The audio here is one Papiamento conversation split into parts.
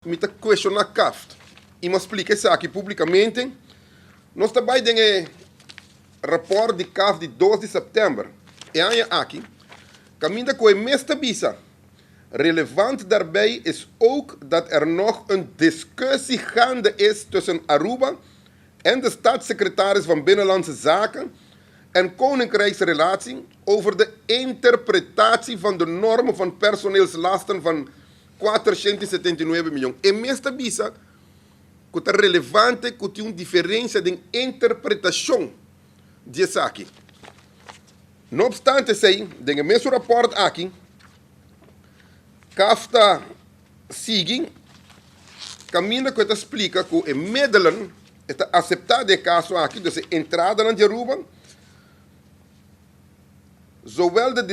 Mi ta kuestioná CAFT i mi a splika esaki públikamente. Nos ta bai den e rapòrt di CAFT di 2 di sèptèmber e aña aki, kaminda ku e mes ta bisa: "Relevant daarbij is ook dat er nog een discussie gaande is tussen Aruba en de staatssecretaris van Binnenlandse Zaken en Koninkrijksrelatie over de interpretatie van de normen van personeelslasten van 479 miljoen." E mes ta bisa ku ta relevante ku tin un diferensia di interpretashon di esaki. No opstante esei, den e mesun rapòrt aki, CAFT ta sigui kaminda ku ta splika ku e middelen ta aseptá den e kaso aki, dus entrada di Aruba, "Zowel de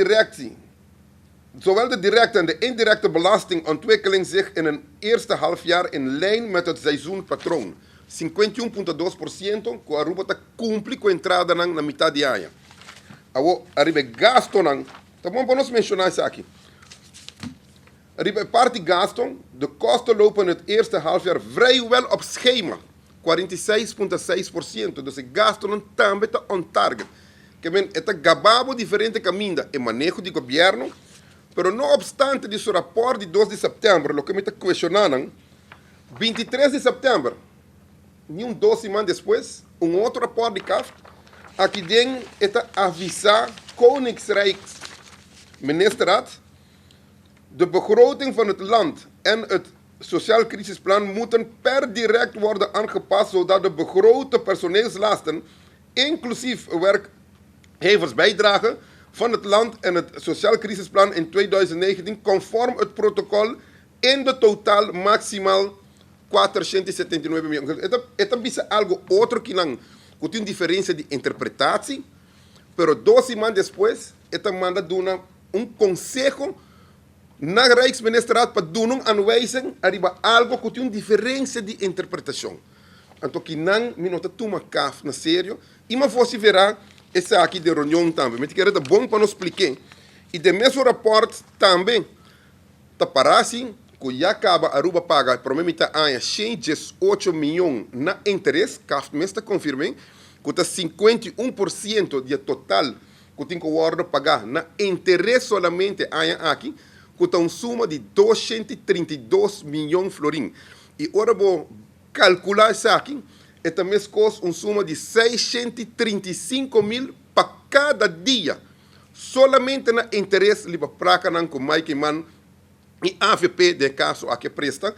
directe en de indirecte belasting ontwikkelen zich in een eerste halfjaar in lijn met het seizoenpatroon." 51,2% ku Aruba ta kumpli ku entrada na mitar di aña. Awor, ariba gastonan, ta bon pa nos menshoná esaki. Ariba parti gasto, "De kosten lopen in het eerste halfjaar vrijwel op schema." 46,6%. Dus e gastonan tambe ta on target. Ke men, e ta gaba bo diferente kaminda e maneho di gobièrnu, pero no opstante di su rapòrt di 2 di sèptèmber, loke mi ta kuestionando, 23 di sèptèmber, ni 2 siman despues, un otro rapòrt di CAFT, aki den e ta avisá Koningsrijk Ministerraad: "De begroting van het land en het sociaal crisisplan moeten per direct worden aangepast zodat de begrote personeelslasten, inclusief werkgeversbijdrage van het land en het sociaal crisisplan in 2019, conform het protocol in de totaal maximaal 479 miljoen." E ta bisa algu otro ku nan, ku tin diferensia di interpretashon, pero 2 siman despues, e ta manda duna un konseho na Rijksministerraad pa duna un aanwijzing ariba algu ku tin un diferensia di interpretashon. Anto akinan mi no ta tuma CAFT na serio i m'a vosiferá esaki den reunion tambe. Mi ke ta bon pa nos splika. I den mesun rapòrt tambe ta parse ku ya kaba Aruba a paga promé mitar aña 118 mion na interes, CAFT mes ta konfirmá, ku ta 51% di total ku tin ku wòrdu paga na interes solamente aña aki, ku ta un suma di 232 mion florin. I ora bo kalkulá esaki, e tambe un suma di 635 mil pa kada dia, solamente na interes riba plakanan ku Mike Eman i AVP, den kaso aki, presta.